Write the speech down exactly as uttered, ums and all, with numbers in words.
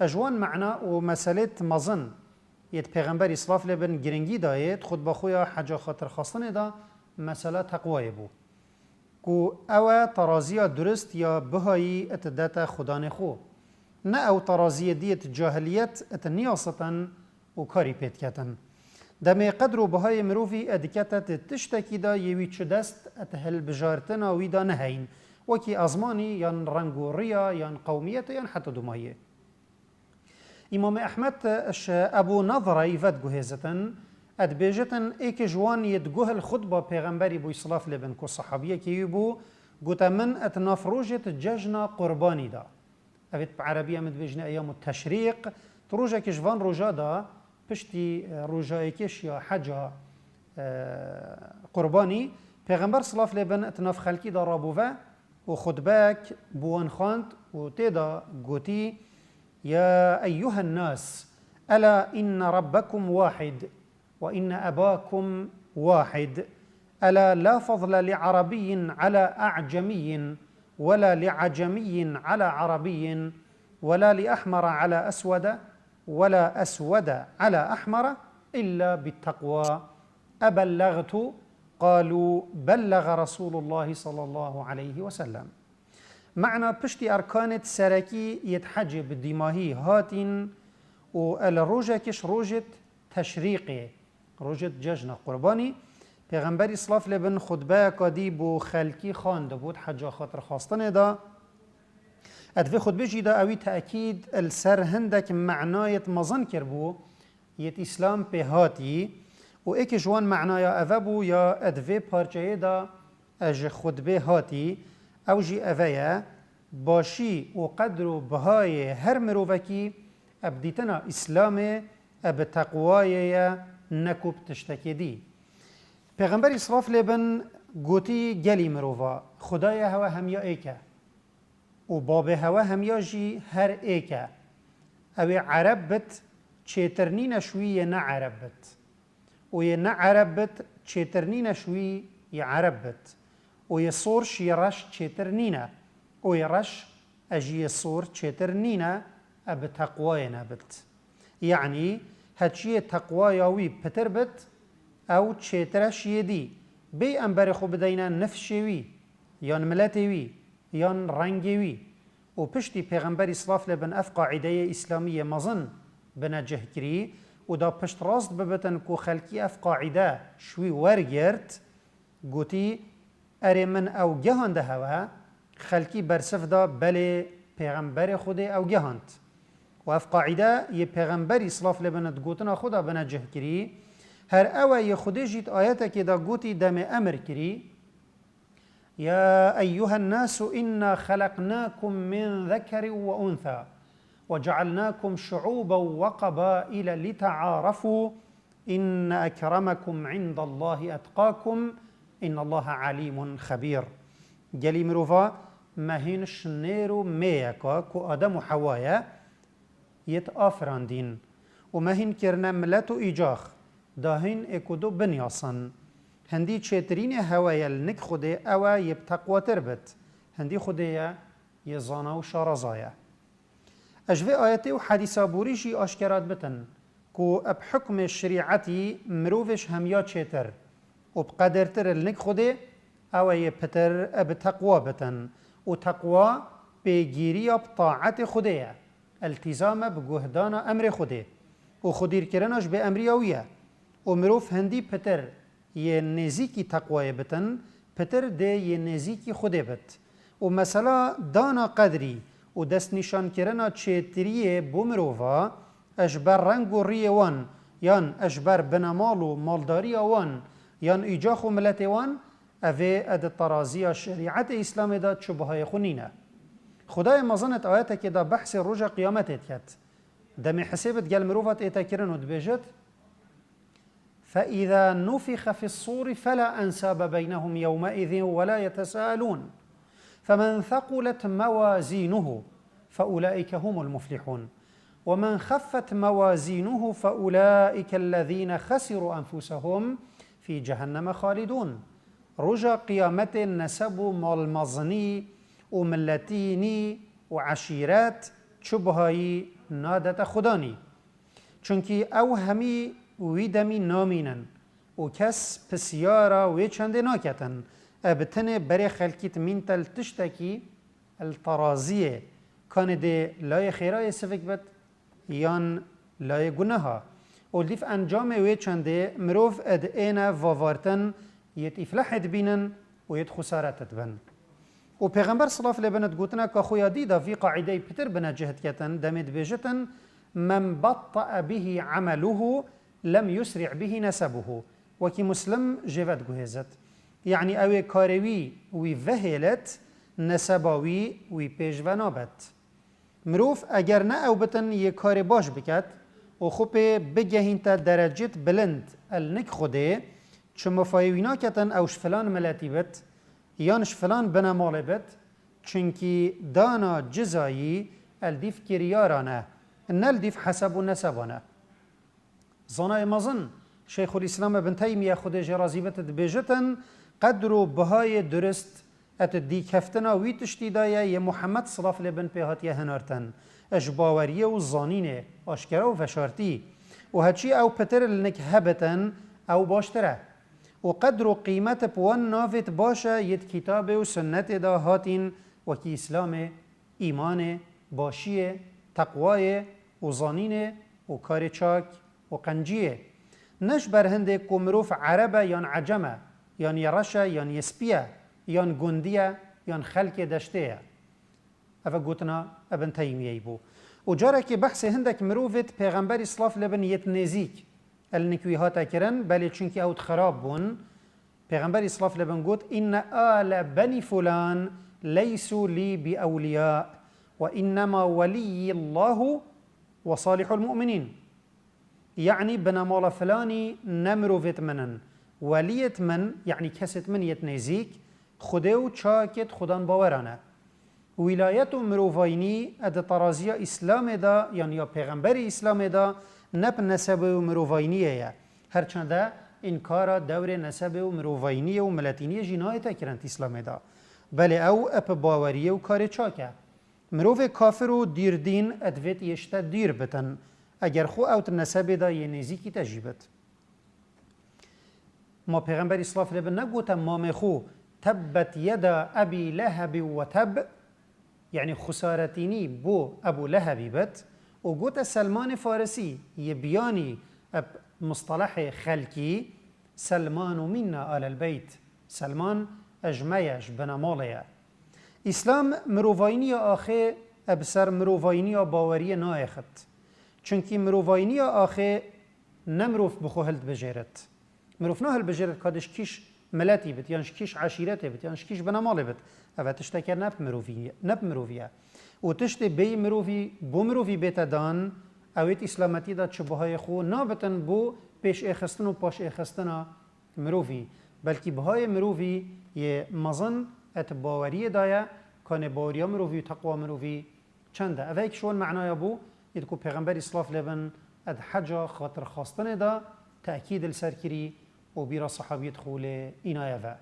Ji wan mena û meselêt mezin yêt Pêxemberî silav lê bin giringî dayêt xutba xwe ya heca xatirxwestinê de mesela teqwayê bû. Ku ew e teraziya durist ya bihayî it dete xudanê xwe. Ne ew teraziyê diyêt cahiliyet it niyasitin û karî pê diketin. Demê qedr û bihayê mirovî e dikete ti tiştekî de yê wî çi dest et hilbijartina wî de neheyin, wekî ezmanî yan reng û riya yan qewmiyete yan heta dumayê. Îmamê Ehmed ji Ebû Nedrey vediguhêzitin, e dibêjitin, êkê ji wan yê diguhil xutba Pêxemberî bûy silav lê bin ku sehabiyekî wî bû, gote min et nav rojêt cejna qurbanî da. Evêt bi erebî em dibêjine eyyamu teşrîq. Tu rojekî ji van roja da piştî, e, roja êkê şiya heca, e, qurbanî, Pêxember silav lê bin et nav xelkî da rabûve û xutbeyek bi wan xwend û tê de gotî, "Ya eyyuhen nas, ela inne rabbekum wahid, وإن أباكم واحد، ألا لا فضل لعربي على أعجمي، ولا لعجمي على عربي، ولا لأحمر على أسود، ولا أسود على أحمر، إلا بالتقوى. أبلغت؟ قالوا: بلغ رسول الله صلى الله عليه وسلم." Mena piştî erkanêt serekî yêt hecê bi dîmahî hatîn û el rojekî ji rojêt teşrîqê, rojêt cejna qurbanî, Pêxemberî silav lê bin xutbeyeka dî bo xelkî xwendibû di heca xatirxwestinê de. Ed vê xutbê jî de ewî tekîd li ser hindek menayêt mezin kirbû, yêt Îslam pê hatî û êkê ji wan menaya eve bû ya ed vê parçeyê de e ji xutbê hatî, ew jî eve ye, başî û qedr û bihayê her mirovekî e bi dîtina Îslamê e bi teqwayê ye, ne ku bi tiştekê dî. Pêxemberî silav lê bin gotî gelî mirova, Xwedayê hewe hemiya êk e. Û babê hewe hemiya jî her êk e. Ew ê ereb bit, çêtir nîne ji wî yê ne ereb bit. Û yê ne ereb bit, çêtir nîne ji wî yê ereb bit. Û yê sor ji yê reş çêtir nîne. Û yê reş e ji yê sor çêtir nîne, e bi teqwayê nebit. Yanî, heçiyê teqwaya wî pitir bit, ew çêtir e ji yê dî. Bê em berê xwe bideyne nifşê wî, yan miletê wî, yan rengê wî. Û piştî Pêxemberî silav lê bin ev qaîdeyê îslamî yê mezin bine cih kirî û da piştrast bibitin ku xelkî ev qaîde ji wî wergirt, gotî, "Erê, min ew gehande hewe." Xelkî bersiv da, "Belê, Pêxemberê Xwedê ew gehand." Û ev qaîde yê Pêxemberî silav lê bin di gotina xwe de bine cih kirî. Her ew e yê Xwedê jî di ayetekê de gotî, demê emir kirî, يا أيها الناس إنا خلقناكم من ذكر وأنثى وجعلناكم شعوبا وقبائل لتعارفوا إن أكرمكم عند الله أتقاكم إن الله عليم خبير. Gelî mirova, me hîn ji nêr û mêyeka ku Adem û Hewa ye, yêt afirandîn û me hîn kirine milet û îcax, da hîn êk û du binyasin. Hindî çêtirînê hewe ye li nik Xwedê ew e yê bi teqwatir bit. Hindî Xwedê ye yê zana û şaraza ye. Ez ji vê ayetê û hedîsa borî jî aşkera dibitin ku bi hukmê şerîetî mirovê ji hemiya çêtir û bi qedirtir li nik Xwedê ew e yê pitir e bi teqwa bitin û teqwa pêgîriya bi taetê Xwedê ye. Eltîzam e bi guhdana emrê Xwedê û xwedîrkirina ji bêemriya wî ye. Û mirov hindî pitir yê nêzîkî teqwayê bitin, pitir dê yê nêzîkî Xwedê bit. Û mesela dana qedrî û destnîşankirina çêtiriyê bo mirova, e ji ber reng û riyê wan, yan e ji ber binemal û maldariya wan, yan îcax û miletê wan, evê e di teraziya şerîetê Îslamê de çi bihayê xwe nîne. Xwedayê mezin di ayetekê de behsê roja qiyametê diket. Demê hisêbit gel mirova tête kirin û dibêjit, فإذا نفخ في الصور فلا أنساب بينهم يومئذ ولا يتساءلون، فمن ثقلت موازينه فأولئك هم المفلحون، ومن خفت موازينه فأولئك الذين خسروا أنفسهم في جهنم خالدون. Roja qiyametê neseb û malmezinî û miletînî û eşîret çi bihayî nadete Xudanî. Çunkî ew hemî wî demî namînin û kes pisyara wê çendê naketin. E bi tenê berê xelkî timîn te li tiştekî, li teraziyê, kanê dê layê xêrayê sivik bit yan layê guneha. Û li dîf encamê wê çendê mirov ed êne vavartin yêt îflehê dibînin û yêt xusaret dibin. Û Pêxember silav lê bin digotina ka xwe ya dî da vî qaîdeyî pitir bine cih diketin, demê dibêjitin, "Men batta'a bihi ameluhu lem yusri' bihi nesebuhu." Wekî Muslim jê ve diguhêzit. Yanî ew ê karê wî wî vehêlet, neseba wî wî pêş ve nabet. Mirov eger ne ew bitin yê karê baş biket û xwe pê bigehînte derecêt bilind el nik Xwedê, çi mafayê wî naketin ew ji filan miletî bit, yan ji filan binemalê bit, çunkî dana cizayî el dîf kiryara ne, ne li dîf heseb û neseba ne. Zanayê mezin Şeyxulîslam Ibn Teymiye, Xwedê jê razî bit, dibêjitin, qedr û bihayê durist et dîkeftina wî tiştî de ye yê Muhammed silav lê bin pê hatiye hinartin. Ji baweriyê û zanînê, aşkera û veşartî. Û heçî ew pitir li nik hebitin, ew baştir e. Û qedr û qîmet bi wan navêt baş e yêt kitabê û sunnetê de hatîn, wekî Îslamê, îmanê, başiyê, teqwayê û zanînê û karê çak û qenciyê. Ne ji ber hindê ku mirov ereb e yan ecem e, yan yê reş e yan yê spî ye, yan gundî ye yan xelkê deştê ye. Ev e gotina Ibn Teymiyeyê bû. Û carekê behsê hindek mirovêt Pêxemberî silav lê bin yêt nêzîk el nik wî hate kirin, belê çunkî ew dixirab bûn. Pêxemberî silav lê bin got, "Inne ale benî fulan leysu lî bi ewliya ve innema weliyyi Allahu ve salihul mu'minin." Yanî binemala filanî ne mirovêt min in. Weliyêt min, yanî kesêt min yêt nêzîk, Xwedê û çakêt xudan baweran e. Wîlayet û mirovayînî e di teraziya Îslamê de yan ya Pêxemberê Îslamê de ne bi nesebê û mirovayîniyê ye. Her çende înkara dewrê nesebê û mirovayîniyê û miletîniyê jî nayête kirin di Îslamê de. Belê ew e bi baweriyê û karê çak e. Mirovê kafir û dîrdîn e divêt yê ji te dîr bitin, eger xwe ew di nesebê de yê nêzîkî te jî bit. Ma Pêxemberî silav lê bin negote mamê xwe, "Tebbet yeda Ebî Lehebî ve tebb", yanî xusaretînî bo Ebû Lehebî bit, û gote Selmanê Farisî, yê biyanî eb mustelehê xelkî, "Selmanu minna alel beyt." Selman e ji me ye, ji binemalê ye. Îslam mirovayîniya axê e bi ser mirovayîniya baweriyê nayêxit. Çunkî mirovayîniya axê ne mirov bi xwe hildibijêrit. Mirov nahilbijêrit ka dê ji kîş miletî bit, yan ji kîş eşîretê bit, yan ji kîş binemalê bit. Ev e tişteke ne bi mirovî, ne bi mirovî ye. Û tiştê bêyî mirovî bo mirovî bête dan, ew êt îslametî de çi bihayê xwe nabitin bo pêşêxistin û paşêxistina mirovî. Belkî bihayê mirovî yê mezin et baweriyê de ye, kanê baweriya mirovî û teqwa mirovî çend e. Ev heyek ji wan menaya bû, êd ku Pêxemberî silav lê bin ed heca xatirxwastinê de tekîd li ser kirî û bîra sehabiyêt xwe lê înaye ve.